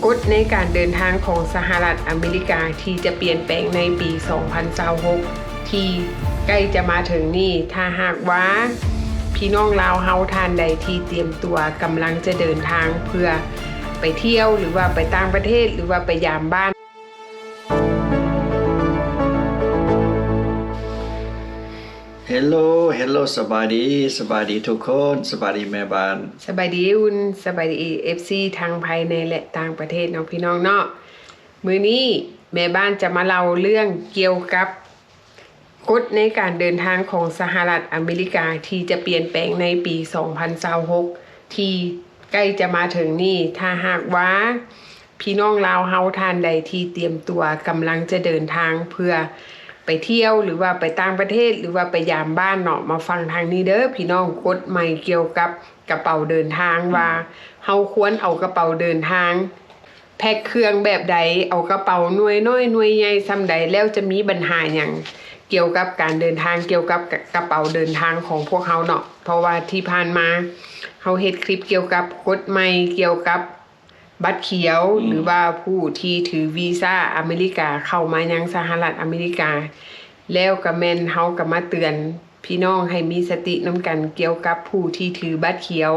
ກົດໃນການເດີນທາງຂອງສະຫະລັດອາເມລິກາທີ່ຈະປ່ຽນແປງໃນປີສອງພັນຊາວຫົກ ທີ່ໃກ້ຈະມາເຖິງນີ້, ຖ້າຫາກວ່າພີ່ນ້ອງລາວເຮົາທ່ານໃດທີ່ຕຽມຕົວກຳລັງຈະເດີນທາງເພື່ອໄປທ່ຽວ ຫຼືວ່າໄປຕ່າງປະເທດ ຫຼືວ່າໄປຢາມບ້ານ. Hello Hello ສະບາຍດີ ສະບາຍດີທຸກຄົນ ສະບາຍດີແມ່ບ້ານ ສະບາຍດີອຸ່ນ ສະບາຍດີ ເອັຟຊີ ທັງພາຍໃນ ແລະ ຕ່າງປະເທດເນາະ ພີ່ນ້ອງເນາະ. ມື້ນີ້ແມ່ບ້ານຈະມາເລົ່າເລື່ອງກ່ຽວກັບກົດໃນການເດີນທາງຂອງສະຫະລັດອາເມລິກາທີ່ຈະປ່ຽນແປງໃນປີສອງພັນຊາວຫົກ ທີ່ໃກ້ຈະມາເຖິງນີ້, ຖ້າຫາກວ່າ ພີ່ນ້ອງລາວເຮົາທ່ານໃດທີ່ຕຽມຕົວກຳລັງຈະເດີນທາງເພື່ອໄປທ່ຽວ ຫຼືວ່າໄປຕ່າງປະເທດ ຫຼືວ່າໄປຢາມບ້ານເນາະ, ມາຟັງທາງນີ້ເດີພີ່ນ້ອງ. ກົດໃໝ່ກ່ຽວກັບກະເປົາເດີນທາງ ອືມ ວ່າເຮົາຄວນເອົາກະເປົາເດີນທາງແພັກເຄື່ອງແບບໃດ, ເອົາກະເປົາໜ່ວຍນ້ອຍໜ່ວຍໃຫຍ່ສ່ຳໃດ, ແລ້ວຈະມີບັນຫາຫຍັງກ່ຽວກັບການເດີນທາງ, ກ່ຽວກັບກະເປົາເດີນທາງຂອງພວກເຮົາເນາະ. ເພາະວ່າທີ່ຜ່ານມາເຮົາເຮັດຄລິບກ່ຽວກັບກົດໃໝ່ກ່ຽວກັບ ບັດຂຽວ ອືມ ຫຼືວ່າຜູ້ທີ່ຖືວີຊາອາເມລິກາເຂົ້າມາຍັງສະຫະລັດອາເມລິກາ, ແລ້ວກະແມ່ນເຮົາກະມາເຕືອນພີ່ນ້ອງໃຫ້ມີສະຕິນຳກັນກ່ຽວກັບຜູ້ທີ່ຖືບັດຂຽວ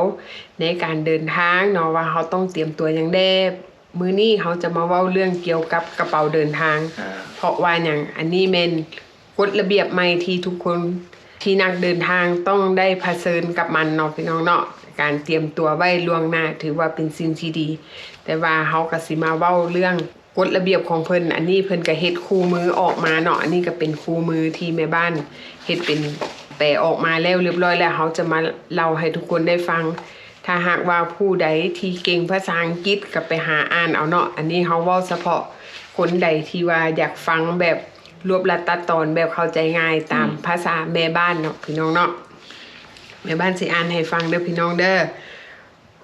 ໃນການເດີນທາງເນາະ ວ່າເຮົາຕ້ອງຕຽມຕົວຫຍັງແດ່. ມື້ນີ້ເຮົາຈະມາເວົ້າເລື່ອງກ່ຽວກັບກະເປົາເດີນທາງ. ອາ ເພາະວ່າຫຍັງ? ອັນນີ້ແມ່ນ ກົດລະບຽບໃໝ່ທີ່ທຸກຄົນທີ່ນັກເດີນທາງຕ້ອງໄດ້ຜະເຊີນກັບມັນເນາະ ພີ່ນ້ອງເນາະ. ການຕຽມຕົວໄວ້ລ່ວງໜ້າຖືວ່າເປັນສິ່ງທີ່ດີ, ແຕ່ວ່າເຮົາກະຊິມາເວົ້າເລື່ອງກົດລະບຽບຂອງເພິ່ນ. ອັນນີ້ເພິ່ນກະເຮັດຄູ່ມືອອກມາເນາະ, ອັນນີ້ກະເປັນຄູ່ມືທີ່ແມ່ບ້ານເຮັດເປັນແປອອກມາແລ້ວຮຽບຮ້ອຍແລ້ວ, ເຮົາຈະມາເລົ່າໃຫ້ທຸກຄົນໄດ້ຟັງ. ຖ້າຫາກວ່າຜູ້ໃດທີ່ເກັ່ງພາສາອັງກິດກະໄປຫາອ່ານເອົາເນາະ, ອັນນີ້ເຮົາເວົ້າສະເພາະຄົນໃດທີ່ວ່າຢາກຟັງແບບ ລວບລັດຕັດຕອນແບບເຂົ້າໃຈງ່າຍຕາມ ອືມ ພາສາແມ່ບ້ານເນາະ ພີ່ນ້ອງເນາະ. ແມ່ບ້ານຊິອ່ານໃຫ້ຟັງເດີພີ່ນ້ອງເດີ.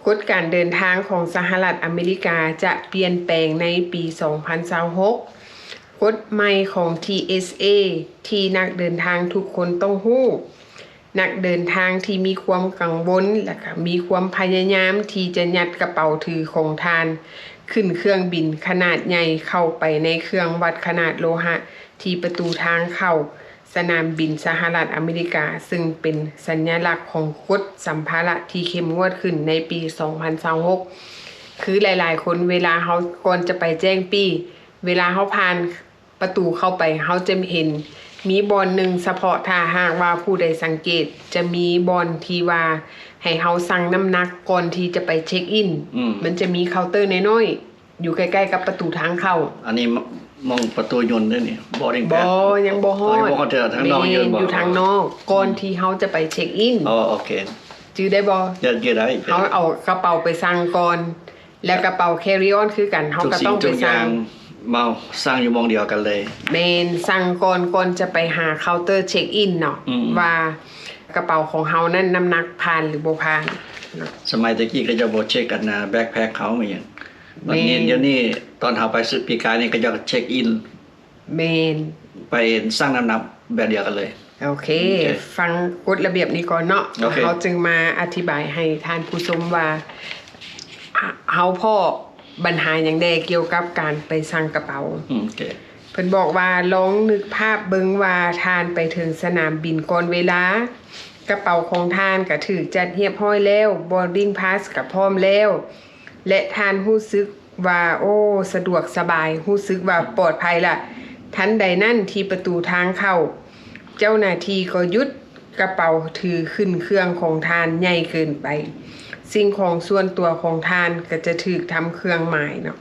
ກົດການເດີນທາງຂອງສະຫະລັດອາເມລິກາຈະປ່ຽນແປງໃນປີສອງພັນຊາວຫົກ. ກົດໃໝ່ຂອງ ທີເອສເອ ທີ່ນັກເດີນທາງທຸກຄົນຕ້ອງຮູ້. ນັກເດີນທາງທີ່ມີຄວາມກັງວົນ ແລະ ກະມີຄວາມພະຍາຍາມທີ່ຈະຍັດກະເປົາຖືຂອງທ່ານຂຶ້ນເຄື່ອງບິນຂະໜາດໃຫຍ່ເຂົ້າໄປໃນເຄື່ອງວັດຂະໜາດໂລຫະ ທີ່ປະຕູທາງເຂົ້າສະໜາມບິນສະຫະລັດອາເມລິກາ, ເຊິ່ງເປັນສັນຍະລັກຂອງກົດສຳພາລະທີ່ເຂັ້ມງວດຂຶ້ນໃນປີສອງພັນຊາວຫົກ. ຄືຫຼາຍໆຄົນ ເວລາເຮົາ ກ່ອນຈະໄປແຈ້ງປີ້ ເວລາເຮົາຜ່ານປະຕູເຂົ້າໄປ ເຮົາຈະເຫັນມີບ່ອນໜຶ່ງສະເພາະ, ຖ້າຫາກວ່າຜູ້ໃດສັງເກດ ຈະມີບ່ອນທີ່ວ່າໃຫ້ເຮົາຊັ່ງນ້ຳໜັກກ່ອນທີ່ຈະໄປເຊັກອິນ. ອືມ ມັນຈະມີເຄົາເຕີນ້ອຍໆ ຢູ່ໃກ້ໆກັບປະຕູທາງເຂົ້າ. ອັນນີ້ ມ- ມອງປະຕູຍົນເດ້ນີ້ boarding pass ບໍ່ ຍັງບໍ່ຮອດ. ອໍ ຍັງບໍ່ຮອດເທື່ອ ທາງນອກຢູ່ ແມ່ນບໍ່? ຢູ່ທາງນອກ ກ່ອນ ອືມ ທີ່ເຮົາຈະໄປເຊັກອິນ. ອໍ ໂອເຄ ຈື່ໄດ້ບໍ່? ຈຳ ຈື່ໄດ້ ເຮົາເອົາກະເປົາໄປຊັ່ງກ່ອນ ແລ້ວກະເປົາ carry on ຄືກັນ ເຮົາກະຕ້ອງໄປຊັ່ງ. ເອົາຊ່ງຢູ່ໝ່ອງດຽວກັນເລີຍ. ແມ່ນ ຊັ່ງກ່ອນ ກ່ອນຈະໄປຫາເຄົາເຕີເຊັກອິນເນາະ ອືມ ວ່າກະເປົາຂອງເຮົານັ້ນນ້ຳໜັກຜ່ານ ຫຼື ບໍ່ຜ່ານ. ສະໄໝແຕ່ກີ້ເຂົາເຈົ້າບໍ່ເຊັກອັນນາ backpack ເຮົາອີ່ຫຍັງ. ແມ່ນ ດຽວນີ້ຕອນເຮົາໄປຊຸດປີກາຍນີ້ ເຂົາເຈົ້າເຊັກອິນ ແມ່ນ ໄປຊັ່ງນ້ຳໜັກແບບດຽວກັນເລີຍ. ໂອເຄ ໂອເຄ ຟັງກົດລະບຽບນີ້ກ່ອນເນາະ ໂອເຄ ເຮົາຈຶ່ງມາອະທິບາຍໃຫ້ທ່ານຜູ້ຊົມວ່າ ເຮົາພໍ້ບັນຫາຫຍັງແດ່ກ່ຽວກັບການໄປຊັ່ງກະເປົາ. ອືມ ໂອເຄ ເພິ່ນບອກວ່າ ລອງນຶກພາບເບິ່ງວ່າທ່ານໄປເຖິງສະໜາມບິນກ່ອນເວລາ, ກະເປົາຂອງທ່ານກະຖືກຈັດຮຽບຮ້ອຍແລ້ວ, boarding pass ກະພ້ອມແລ້ວ ແລະ ທ່ານຮູ້ສຶກວ່າ ໂອ້ ສະດວກສະບາຍ, ຮູ້ສຶກວ່າປອດໄພລະ. ທັນໃດນັ້ນທີ່ປະຕູທາງເຂົ້າ ເຈົ້າໜ້າທີ່ກໍຢຸດກະເປົາຖືຂຶ້ນເຄື່ອງຂອງທ່ານໃຫຍ່ເກີນໄປ. ສິ່ງຂອງສ່ວນຕົວຂອງທ່ານກໍຈະຖືກທຳເຄື່ອງໝາຍເນາະ.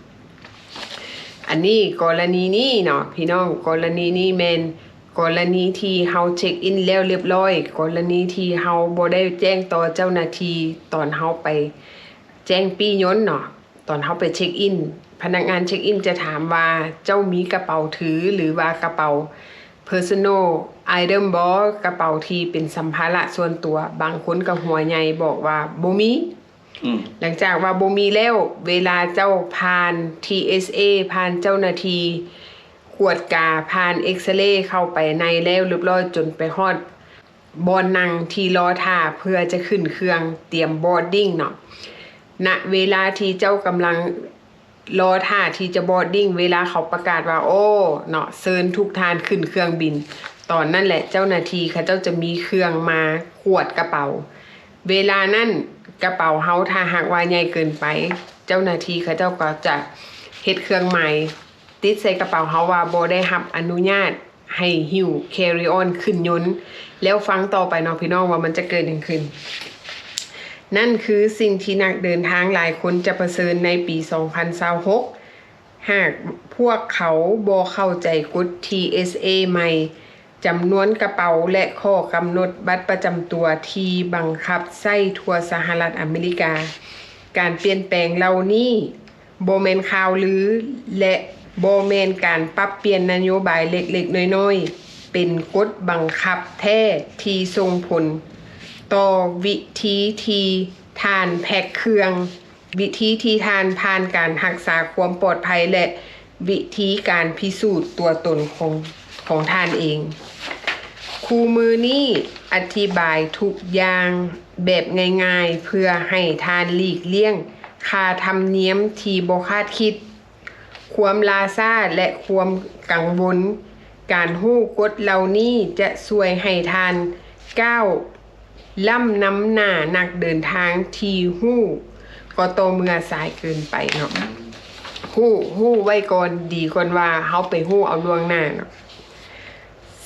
ອັນນີ້ກໍລະນີນີ້ເນາະ ພີ່ນ້ອງ, ກໍລະນີນີ້ແມ່ນກໍລະນີທີ່ເຮົາເຊັກອິນແລ້ວລຽບລ້ອຍ, ກໍລະນີທີ່ເຮົາບໍ່ໄດ້ແຈ້ງຕໍ່ເຈົ້າໜ້າທີ່ຕອນເຮົາໄປແຈ້ງປີ້ຍົນເນາະ. ຕອນເຮົາໄປເຊັກອິນ ພະນັກງານເຊັກອິນຈະຖາມວ່າ ເຈົ້າມີກະເປົາຖື ຫຼືວ່າກະເປົາ personal item ບໍ່? ກະເປົາທີ່ເປັນສຳພາລະສ່ວນຕົວ. ບາງຄົນກະຫົວໃຫຍ່ບອກວ່າບໍ່ມີ. ອືມ ຫຼັງຈາກວ່າບໍ່ມີແລ້ວ ເວລາເຈົ້າຜ່ານ ທີເອສເອ ຜ່ານເຈົ້າໜ້າທີ່ກວດກາ ຜ່ານເອັກສະເຣເຂົ້າໄປໃນແລ້ວລຽບລ້ອຍ ຈົນໄປຮອດ ບ່ອນນັ່ງທີ່ລໍຖ້າເພື່ອຈະຂຶ້ນເຄື່ອງຕຽມ boarding ເນາະ. ນະເວລາທີ່ເຈົ້າກຳລັງ ລໍຖ້າທີ່ຈະ boarding ເວລາເຂົາປະກາດວ່າ ໂອ້ ເນາະ ເຊີນທຸກທ່ານຂຶ້ນເຄື່ອງບິນ, ຕອນນັ້ນແຫຼະເຈົ້າໜ້າທີ່ເຂົາເຈົ້າຈະມີເຄື່ອງມາກວດກະເປົາ. ເວລານັ້ນກະເປົາເຮົາຖ້າຫາກວ່າໃຫຍ່ເກີນໄປ, ເຈົ້າໜ້າທີ່ເຂົາເຈົ້າກໍຈະເຮັດເຄື່ອງໝາຍຕິດໃສ່ກະເປົາເຮົາວ່າບໍ່ໄດ້ຮັບອະນຸຍາດໃຫ້ຫິ້ວ carry on ຂຶ້ນຍົນ. ແລ້ວຟັງຕໍ່ໄປເນາະພີ່ນ້ອງວ່າມັນຈະເກີດຫຍັງຂຶ້ນ. ນັ້ນຄືສິ່ງທີ່ນັກເດີນທາງຫຼາຍຄົນຈະປະເຊີນໃນປີສອງພັນຊາວຫົກ ຫາກພວກເຂົາບໍ່ເຂົ້າໃຈກົດ TSA ໃໝ່, ຈຳນວນກະເປົາ ແລະ ຂໍ້ກຳນົດບັດປະຈຳຕົວທີ່ບັງຄັບໃຊ້ທົ່ວສະຫະລັດອາເມລິກາ. ການປ່ຽນແປງເຫຼົ່ານີ້ບໍ່ແມ່ນຂ່າວລື ແລະ ບໍ່ແມ່ນການປັບປ່ຽນນະໂຍບາຍເລັກໆນ້ອຍໆ, ເປັນກົດບັງຄັບແທ້ທີ່ສົ່ງຜົນຕໍ່ວິທີທີ່ທ່ານແພັກເຄື່ອງ, ວິທີທີ່ທ່ານຜ່ານການຮັກສາຄວາມປອດໄພ ແລະ ວິທີການພິສູດຕົວຕົນຂອງ, ຂອງທ່ານເອງ. ຄູ່ມື້ນີ້ອະທິບາຍທຸກຢ່າງແບບງ່າຍໆ ເພື່ອໃຫ້ທ່ານຫຼີກລ່ຽງຄ່າທຳນຽມທີ່ບໍ່ຄາດຄິດ, ຄວາມລ່າຊ້າ ແລະ ຄວາມກັງວົນ. ການຮູ້ກົດເຫຼົ່ານີ້ຈະຊ່ວຍໃຫ້ທ່ານກ້າວ ລ້ຳນຳໜ້ານັກເດີນທາງທີ່ຮູ້ກໍຕໍ່ເມື່ອສາຍເກີນໄປເນາະ. ຮູ້, ຮູ້ໄວ້ກ່ອນ ດີກວ່າວ່າເຮົາໄປຮູ້ເອົາລ່ວງໜ້າເນາະ.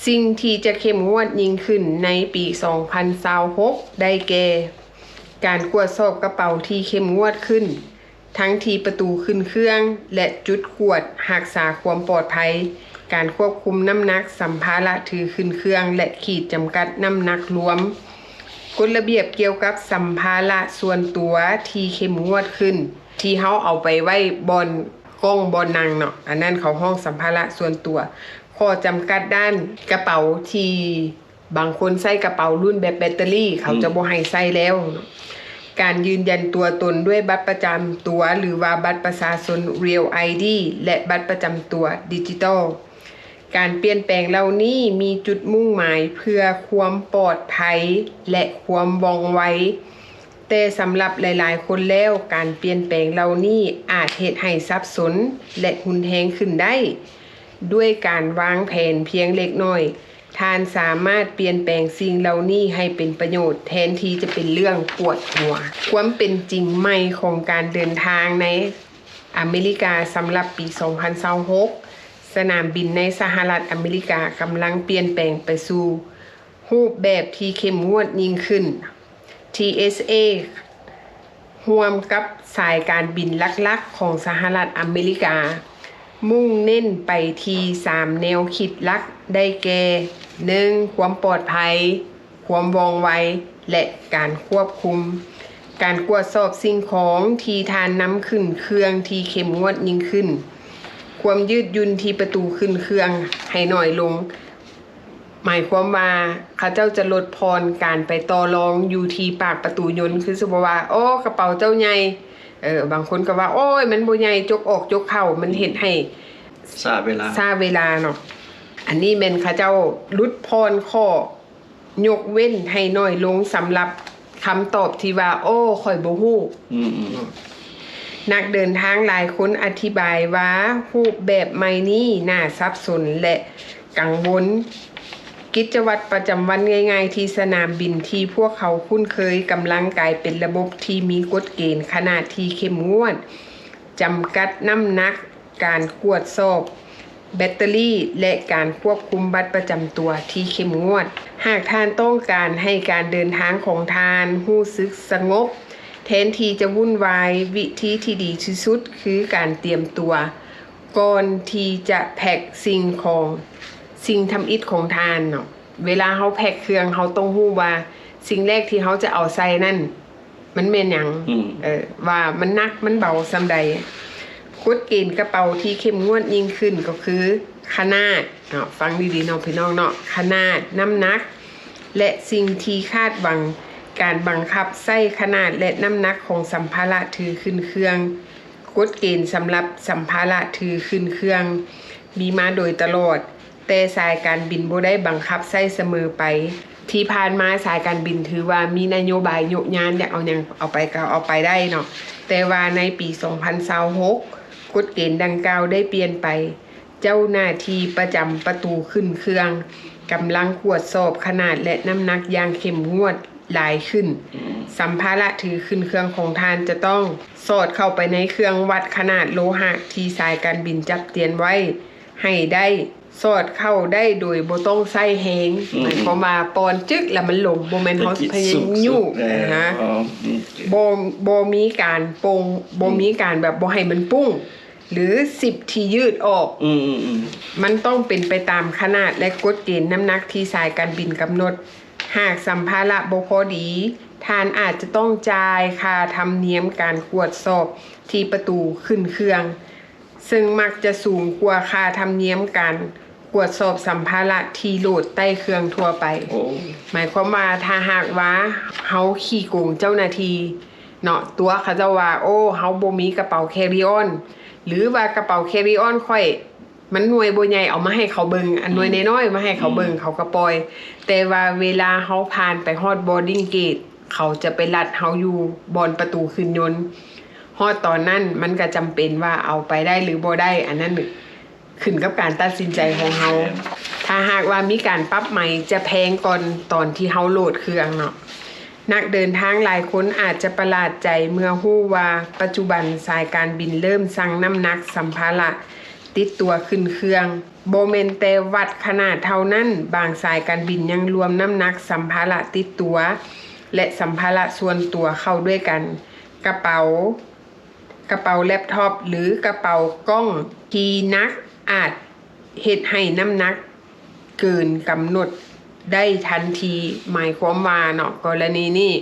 ສິ່ງທີ່ຈະເຂັ້ມງວດຍິ່ງຂຶ້ນໃນປີສອງພັນຊາວຫົກ ໄດ້ແກ່ ການກວດສອບກະເປົາທີ່ເຂັ້ມງວດຂຶ້ນ ທັງທີ່ປະຕູຂຶ້ນເຄື່ອງ ແລະ ຈຸດກວດຮັກສາຄວາມປອດໄພ, ການຄວບຄຸມນ້ຳໜັກສຳພາລະຖືຂຶ້ນເຄື່ອງ ແລະ ຂີດຈຳກັດນ້ຳໜັກລວມ, ກົດລະບຽບກ່ຽວກັບສຳພາລະສ່ວນຕົວທີ່ເຂັ້ມງວດຂຶ້ນ, ທີ່ເຮົາເອົາໄປໄວ້ບ່ອນກ້ອງບ່ອນນັ່ງເນາະ, ອັນນັ້ນເຂົາຮ້ອງສຳພາລະສ່ວນຕົວ, ຂໍ້ຈຳກັດດ້ານກະເປົາທີ່ ບາງຄົນໃຊ້ກະເປົາລຸ້ນແບບແບັດເຕີຣີ ເຂົາຈະ ອືມ ບໍ່ໃຫ້ໃຊ້ແລ້ວ. ການຢືນຢັນຕົວຕົນດ້ວຍບັດປະຈຳຕົວ ຫຼືວ່າບັດປະຊາຊົນ Real ID ແລະ ບັດປະຈຳຕົວດິຈິຕອລ. ການປ່ຽນແປງເຫຼົ່ານີ້ມີຈຸດມຸ່ງໝາຍເພື່ອຄວາມປອດໄພ ແລະ ຄວາມວ່ອງໄວ, ແຕ່ສຳລັບຫຼາຍໆຄົນແລ້ວ, ການປ່ຽນແປງເຫຼົ່ານີ້ອາດເຮັດໃຫ້ສັບສົນ ແລະ ຮຸນແຮງຂຶ້ນໄດ້. ດ້ວຍການວາງແຜນພຽງເລັກນ້ອຍ, ທ່ານສາມາດປ່ຽນແປງສິ່ງເຫຼົ່ານີ້ໃຫ້ເປັນປະໂຫຍດ ແທນທີ່ຈະເປັນເລື່ອງປວດຫົວ. ຄວາມເປັນຈິງໃໝ່ຂອງການເດີນທາງໃນອາເມລິກາສຳລັບປີສອງພັນຊາວຫົກ, ສະໜາມບິນໃນສະຫະລັດອາເມລິກາກຳລັງປ່ຽນແປງໄປສູ່ຮູບແບບທີ່ເຂັ້ມງວດຍິ່ງຂຶ້ນ. ທີເອສເອ ຮ່ວມກັບສາຍການບິນຫຼັກໆຂອງສະຫະລັດອາເມລິກາ ມຸ່ງເນັ້ນໄປທີ່ສາມແນວຄິດຫຼັກ ໄດ້ແກ່ ໜຶ່ງ ຄວາມປອດໄພ, ຄວາມວ່ອງໄວ ແລະ ການຄວບຄຸມ. ການກວດສອບສິ່ງຂອງທີ່ທ່ານນຳຂຶ້ນເຄື່ອງທີ່ເຂັ້ມງວດຍິ່ງຂຶ້ນ. ຄວາມຍືດຫຍຸ່ນທີ່ປະຕູຂຶ້ນເຄື່ອງໃຫ້ໜ້ອຍລົງ. ໝາຍຄວາມວ່າເຂົາເຈົ້າຈະລົດຜ່ອນການໄປຕໍ່ລອງຢູ່ທີ່ປາກປະຕູຍົນ, ຄືສົມມຸດວ່າ ໂອ້ ກະເປົາເຈົ້າໃຫຍ່, ເອີ ບາງຄົນກໍວ່າ ໂອ້ຍ ມັນບໍ່ໃຫຍ່, ຈົກອອກຈົກເຂົ້າ, ມັນເຮັດໃຫ້ຊ້າເວລາ, ຊ້າເວລາເນາະ. ອັນນີ້ແມ່ນເຂົາເຈົ້າຫຼຸດຜ່ອນຂໍ້ຍົກເວັ້ນໃຫ້ໜ້ອຍລົງສຳລັບ ຄຳຕອບທີ່ວ່າ ໂອ້ ຂ້ອຍບໍ່ຮູ້. ອືມໆ ນັກເດີນທາງຫຼາຍຄົນອະທິບາຍວ່າ ຮູບແບບໃໝ່ນີ້ໜ້າສັບສົນ ແລະ ກັງວົນ. ກິດຈະວັດປະຈຳວັນງ່າຍໆທີ່ສະໜາມບິນທີ່ພວກເຂົາຄຸ້ນເຄີຍ ກຳລັງກາຍເປັນລະບົບທີ່ມີກົດເກນຂະໜາດທີ່ເຂັ້ມງວດ, ຈຳກັດນ້ຳໜັກ, ການກວດສອບ ແບັດເຕີຣີ ແລະ ການຄວບຄຸມບັດປະຈຳຕົວທີ່ເຂັ້ມງວດ. ຫາກທ່ານຕ້ອງການໃຫ້ການເດີນທາງຂອງທ່ານຮູ້ສຶກສະຫງົບ ແທນທີ່ຈະວຸ່ນວາຍ, ວິທີທີ່ດີທີ່ສຸດຄືການຕຽມຕົວກ່ອນທີ່ຈະແພັກສິ່ງຂອງ, ສິ່ງທຳອິດຂອງທ່ານເນາະ. ເວລາເຮົາແພັກເຄື່ອງ, ເຮົາຕ້ອງຮູ້ວ່າສິ່ງແລກທີ່ເຮົາຈະເອົາໃສ່ນັ້ນ ມັນແມ່ນຫຍັງ ອືມ ເອີ ວ່າມັນໜັກມັນເບົາສ່ຳໃດ. ກົດເກນກະເປົາທີ່ເຂັ້ມງວດຍິ່ງຂຶ້ນກໍຄືຂະໜາດເນາະ, ຟັງດີໆເນາະພີ່ນ້ອງເນາະ, ຂະໜາດ, ນ້ຳໜັກ ແລະ ສິ່ງທີ່ຄາດຫວັງ. ການບັງຄັບໃຊ້ຂະໜາດ ແລະ ນ້ຳໜັກຂອງສຳພາລະຖືຂຶ້ນເຄື່ອງ. ກົດເກນສຳລັບສຳພາລະຖືຂຶ້ນເຄື່ອງມີມາໂດຍຕະຫຼອດ. ແຕ່ສາຍການບິນບໍ່ໄດ້ບັງຄັບໃຊ້ສະເໝີໄປ. ທີ່ຜ່ານມາສາຍການບິນຖືວ່າມີນະໂຍບາຍໂຍະຍານ, ຢາກເອົາຫຍັງເອົາໄປກໍເອົາໄປໄດ້ເນາະ. ແຕ່ວ່າໃນປີສອງພັນຊາວຫົກ, ກົດເກນດັ່ງກ່າວໄດ້ປ່ຽນໄປ. ເຈົ້າໜ້າທີ່ປະຈຳປະຕູຂຶ້ນເຄື່ອງກຳລັງກວດສອບຂະໜາດ ແລະ ນ້ຳໜັກຢ່າງເຂັ້ມງວດຫຼາຍຂຶ້ນ. ສຳພາລະຖືຂຶ້ນເຄື່ອງຂອງທ່ານຈະຕ້ອງສອດເຂົ້າໄປໃນເຄື່ອງວັດຂະໜາດໂລຫະທີ່ສາຍການບິນຈັດຕຽມໄວ້ໃຫ້ໄດ້. ສອດເຂົ້າໄດ້ໂດຍບໍ່ຕ້ອງໃຊ້ແຮງ, ໝາຍຄວາມວ່າປ່ອນຈຶກແລ້ວມັນລົງ, ບໍ່ແມ່ນເຮົາພະຍາຍາມຍູ້. ບໍ່ ບໍ່ມີການປົງ, ບໍ່ມີການແບບບໍ່ໃຫ້ມັນປຸ້ງ ຫຼື ຊິບທີ່ຢືດອອກ. ມັນຕ້ອງເປັນໄປຕາມຂະໜາດ ແລະ ກົດເກນນ້ຳໜັກທີ່ສາຍການບິນກຳນົດ. ຫາກສຳພາລະບໍ່ພໍດີ, ທ່ານອາດຈະຕ້ອງຈ່າຍຄ່າທຳນຽມການກວດສອບທີ່ປະຕູຂຶ້ນເຄື່ອງ, ເຊິ່ງມັກຈະສູງກວ່າຄ່າທຳນຽມການກວດສອບສຳພາລະທີ່ໂຫຼດໃຕ້ເຄື່ອງທົ່ວໄປ. ໝາຍຄວາມວ່າ ຖ້າຫາກວ່າເຮົາຂີ້ໂກງເຈົ້າໜ້າທີ່ເນາະ, ຕົວະເຂົາເຈົ້າວ່າ ໂອ້ ເຮົາບໍ່ມີກະເປົາ carry on ຫຼືວ່າກະເປົາ carry on ຂ້ອຍ ມັນໜ່ວຍບໍ່ໃຫຍ່ ເອົາມາໃຫ້ເຂົາເບິ່ງ, ອັນໜ່ວຍນ້ອຍໆມາໃຫ້ເຂົາເບິ່ງ ເຂົາກໍປ່ອຍ. ແຕ່ວ່າເວລາເຮົາຜ່ານໄປຮອດ boarding gate ເຂົາຈະໄປລັດເຮົາຢູ່ບ່ອນປະຕູຂຶ້ນຍົນ. ຮອດຕອນນັ້ນມັນກໍຈຳເປັນວ່າເອົາໄປໄດ້ຫຼືບໍ່ໄດ້, ອັນນັ້ນຂຶ້ນກັບການຕັດສິນໃຈຂອງເຮົາ. ຖ້າຫາກວ່າມີການປັບໃໝ ຈະແພງກ່ອນຕອນທີ່ເຮົາໂຫຼດເຄື່ອງເນາະ. ນັກເດີນທາງຫຼາຍຄົນອາດຈະປະຫຼາດໃຈເມື່ອຮູ້ວ່າປັດຈຸບັນສາຍການບິນເລີ່ມຊັ່ງນ້ຳໜັກສຳພາລະຕິດຕົວຂຶ້ນເຄື່ອງ. ບໍ່ແມ່ນແຕ່ວັດຂະໜາດເທົ່ານັ້ນ, ບາງສາຍການບິນຍັງລວມນ້ຳໜັກສຳພາລະຕິດຕົວ ແລະ ສຳພາລະສ່ວນຕົວເຂົ້າດ້ວຍກັນ. ກະເປົາ, ກະເປົາແລັບທັອບ ຫຼື ກະເປົາກ້ອງທີ່ໜັກອາດເຮັດໃຫ້ນ້ຳໜັກ ເກີນກຳນົດໄດ້ທັນທີ. ໝາຍຄວາມວ່າເນາະ, ກໍລະນີນີ້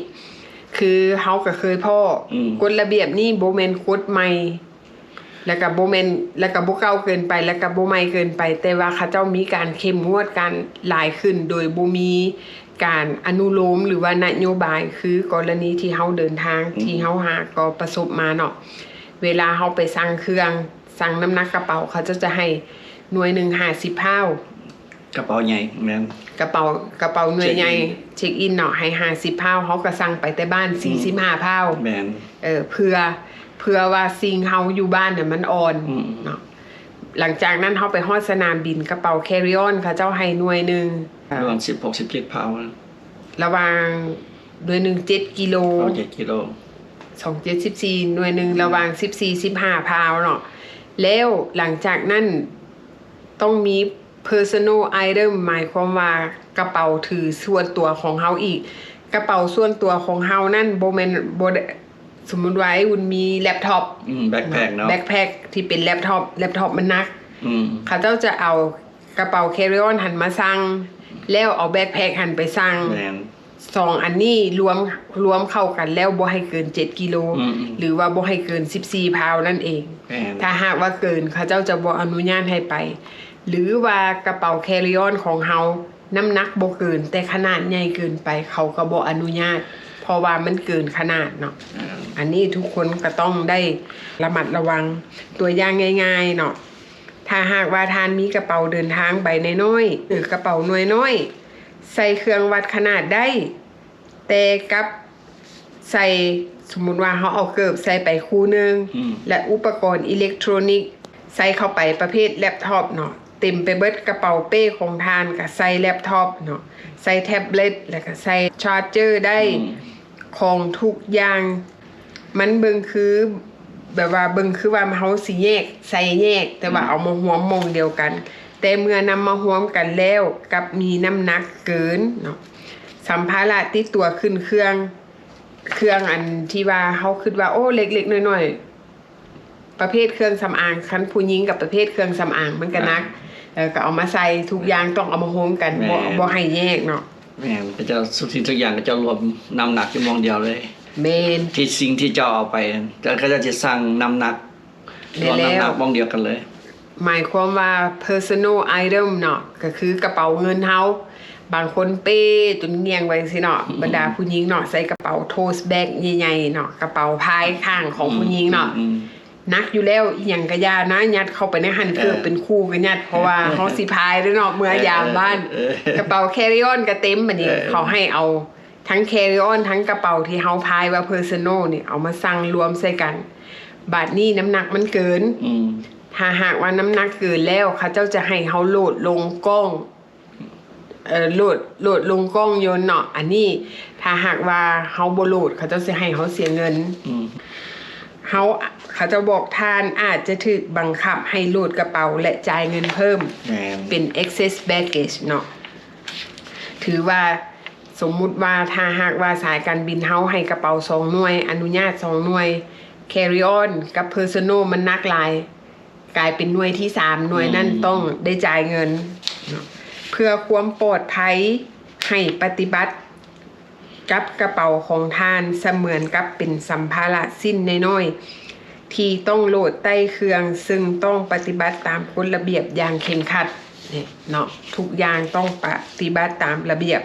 ຄືເຮົາກໍເຄີຍພໍ້ ອືມ ກົດລະບຽບນີ້ບໍ່ແມ່ນກົດໃໝ່ ແລ້ວກໍບໍ່ແມ່ນ ແລ້ວກໍບໍ່ເກົ່າເກີນໄປ ແລ້ວກໍບໍ່ໃໝ່ເກີນໄປ, ແຕ່ວ່າເຂົາເຈົ້າມີການເຂັ້ມງວດກັນຫຼາຍຂຶ້ນ ໂດຍບໍ່ມີການອະນຸໂລມ ຫຼືວ່ານະໂຍບາຍ. ຄືກໍລະນີທີ່ເຮົາເດີນທາງ ອືມ ທີ່ເຮົາຫາກໍປະສົບມາເນາະ, ເວລາເຮົາໄປສັ່ງເຄື່ອງ ສັ່ງນ້ຳໜັກກະເປົາ ເຂົາເຈົ້າຈະໃຫ້ໜ່ວຍໜຶ່ງຫ້າສິບພາວ. ກະເປົາໃຫຍ່ ແມ່ນ ກະເປົາ ກະເປົາໜ່ວຍໃຫຍ່ ເຊັກອິນ ເຊັກອິນເນາະ ໃຫ້ຫ້າສິບພາວ, ເຮົາກໍສັ່ງໄປແຕ່ບ້ານ ອືມ ສີ່ສິບຫ້າພາວ. ແມ່ນ ເອີ ເພື່ອ ເພື່ອວ່າສິ່ງເຮົາຢູ່ບ້ານນ່ະມັນອ່ອນ ອືມ ເນາະ. ຫຼັງຈາກນັ້ນເຮົາໄປຮອດສະໜາມບິນ ກະເປົາ carry on ເຂົາເຈົ້າໃຫ້ໜ່ວຍໜຶ່ງ ປະມານສິບຫົກ ສິບເຈັດພາວ. ລະຫວ່າງໜ່ວຍໜຶ່ງເຈັດກິໂລ ເອົາເຈັດກິໂລ ສອງເຈັດສິບສີ່ ໜ່ວຍໜຶ່ງ ອືມ ລະຫວ່າງສິບສີ່ ສິບຫ້າພາວເນາະ. ແລ້ວຫຼັງຈາກນັ້ນຕ້ອງມີ personal item ໝາຍຄວາມວ່າກະເປົາຖືສ່ວນຕົວຂອງເຮົາອີກ. ກະເປົາສ່ວນຕົວຂອງເຮົານັ້ນບໍ່ແມ່ນ ບໍ່ໄດ້ ສົມມຸດວ່າໄອ້ອຸ່ນມີແລັບທັອບ ອືມ backpack ເນາະ backpack ທີ່ເປັນແລັບທັອບ ແລັບທັອບມັນໜັກ ອືມ ເຂົາເຈົ້າຈະເອົາກະເປົາ carry on ຫັ້ນມາສັ່ງ ແລ້ວເອົາ backpack ຫັ້ນໄປສັ່ງ. ແມ່ນ ສອງອັນນີ້ລວມ ລວມເຂົ້າກັນແລ້ວບໍ່ໃຫ້ເກີນເຈັດກິໂລ ອືມໆ ຫຼືວ່າບໍ່ໃຫ້ເກີນສິບສີ່ພາວນັ້ນເອງ. ແມ່ນ ຖ້າຫາກວ່າເກີນ ເຂົາເຈົ້າຈະບໍ່ອະນຸຍາດໃຫ້ໄປ ຫຼືວ່າກະເປົາ carry on ຂອງເຮົານ້ຳໜັກບໍ່ເກີນ ແຕ່ຂະໜາດໃຫຍ່ເກີນໄປ ເຂົາກໍບໍ່ອະນຸຍາດ ເພາະວ່າມັນເກີນຂະໜາດເນາະ. ແມ່ນ ອັນນີ້ທຸກຄົນກໍຕ້ອງໄດ້ລະມັດລະວັງ. ຕົວຢ່າງງ່າຍໆເນາະ, ຖ້າຫາກວ່າທ່ານມີກະເປົາເດີນທາງໃບນ້ອຍໆ ຫຼື ກະເປົາໜ່ວຍນ້ອຍ ໃສ່ເຄື່ອງວັດຂະໜາດໄດ້ ແຕ່ກັບໃສ່ ສົມມຸດວ່າເຮົາເອົາເກີບໃສ່ໄປຄູ່ໜຶ່ງ ອືມ ແລະ ອຸປະກອນອີເລັກໂທຣນິກໃສ່ເຂົ້າໄປ ປະເພດແລັບທັອບເນາະ ເຕັມໄປເບິດ. ກະເປົາເປ້ຂອງທ່ານກໍໃສ່ແລັບທັອບເນາະ ໃສ່ແທັບເລັດ ແລ້ວກໍໃສ່ຊາເຈີໄດ້ ອືມ ຂອງທຸກຢ່າງ ມັນເບິ່ງຄື ແບບວ່າເບິ່ງຄືວ່າເຮົາຊິແຍກ ໃສ່ແຍກ ແຕ່ວ່າ ອືມ ເອົາມາຮວມໝ່ອງດຽວກັນ, ແຕ່ເມື່ອນຳມາຮວມກັນແລ້ວກັບມີນ້ຳໜັກເກີນເນາະ. ສຳພາລະຕິດຕົວຂຶ້ນເຄື່ອງ ເຄື່ອງອັນທີ່ວ່າເຮົາຄິດວ່າ ໂອ້ ເລັກໆນ້ອຍໆ ປະເພດເຄື່ອງສຳອາງ, ຄັນຜູ້ຍິງກັບປະເພດເຄື່ອງສຳອາງມັນກະໜັກ ອ່າ ເອີ ກໍເອົາມາໃສ່ ທຸກຢ່າງຕ້ອງເອົາມາໂຮມກັນ ແມ່ນ ບໍ່ ບໍ່ໃຫ້ແຍກເນາະ. ແມ່ນ ເຂົາເຈົ້າທຸກສິ່ງທຸກຢ່າງ ເຂົາເຈົ້າລວມນ້ຳໜັກຢູ່ໝ່ອງດຽວເລີຍ. ແມ່ນ ທີ່ສິ່ງທີ່ເຈົ້າເອົາໄປ ເຂົາເຈົ້າຈະຊັ່ງນ້ຳໜັກ ແມ່ນແລ້ວ ລວມນ້ຳໜັກໝ່ອງດຽວກັນເລີຍ. ໝາຍຄວາມວ່າ personal item ເນາະ ກໍຄືກະເປົາເງິນເຮົາ ບາງຄົນເປ້ຈົນງ່ຽງໄວ້ຈັ່ງຊີ້ເນາະ ອືມ ບັນດາຜູ້ຍິງເນາະ ໃສ່ກະເປົາ tote bag ໃຫຍ່ໆເນາະ ກະເປົາພາຍຂ້າງຂອງ ອືມ ຜູ້ຍິງເນາະ ອືມ ໜັກຢູ່ແລ້ວ ອີ່ຫຍັງກະຢ່ານະ ຍັດເຂົ້າໄປໃນຫັ້ນ ເອີ ເກືອບເປັນຄູ່ກະຍັດ ເພາະວ່າເຮົາຊິພາຍເດ້ເນາະ ເມືອ ເອີ ຢາມບ້ານ ເອີ ກະເປົາ carry on ກະເຕັມ ບາດນີ້ ເອີ ເຂົາໃຫ້ເອົາທັງ carry on ທັງກະເປົາທີ່ເຮົາພາຍວ່າ personal ນີ້ ເອົາມາຊັ່ງລວມໃສ່ກັນ. ບາດນີ້ນ້ຳໜັກມັນເກີນ ອືມ ຖ້າຫາກວ່ານ້ຳໜັກເກີນແລ້ວ ເຂົາເຈົ້າຈະໃຫ້ເຮົາໂຫຼດລົງກ້ອງ ເອີ ໂຫຼດ ໂຫຼດລົງກ້ອງຍົນເນາະ. ອັນນີ້ຖ້າຫາກວ່າເຮົາບໍ່ໂຫຼດ ເຂົາເຈົ້າຊິໃຫ້ເຮົາເສຍເງິນ ອືມ ເຮົາ ເຂົາເຈົ້າບອກທ່ານອາດຈະຖືກບັງຄັບໃຫ້ໂຫຼດກະເປົາ ແລະ ຈ່າຍເງິນເພີ່ມ ແມ່ນ ເປັນ excess baggage ເນາະ. ຖືວ່າ ສົມມຸດວ່າ ຖ້າຫາກວ່າສາຍການບິນເຮົາໃຫ້ກະເປົາສອງໜ່ວຍ ອະນຸຍາດສອງໜ່ວຍ carry on ກັບ personal ມັນໜັກຫຼາຍ ກາຍເປັນໜ່ວຍທີສາມ ໜ່ວຍນັ້ນ ອືມ ຕ້ອງໄດ້ຈ່າຍເງິນເນາະ. ເພື່ອຄວາມປອດໄພ ໃຫ້ປະຕິບັດກັບກະເປົາຂອງທ່ານສະເໝືອນກັບເປັນສຳພາລະຊິ້ນນ້ອຍໆ ທີ່ຕ້ອງໂຫຼດໃຕ້ເຄື່ອງ, ເຊິ່ງຕ້ອງປະຕິບັດຕາມກົດລະບຽບຢ່າງເຄັ່ງຄັດເນາະ. ທຸກຢ່າງຕ້ອງປະຕິບັດຕາມລະບຽບ.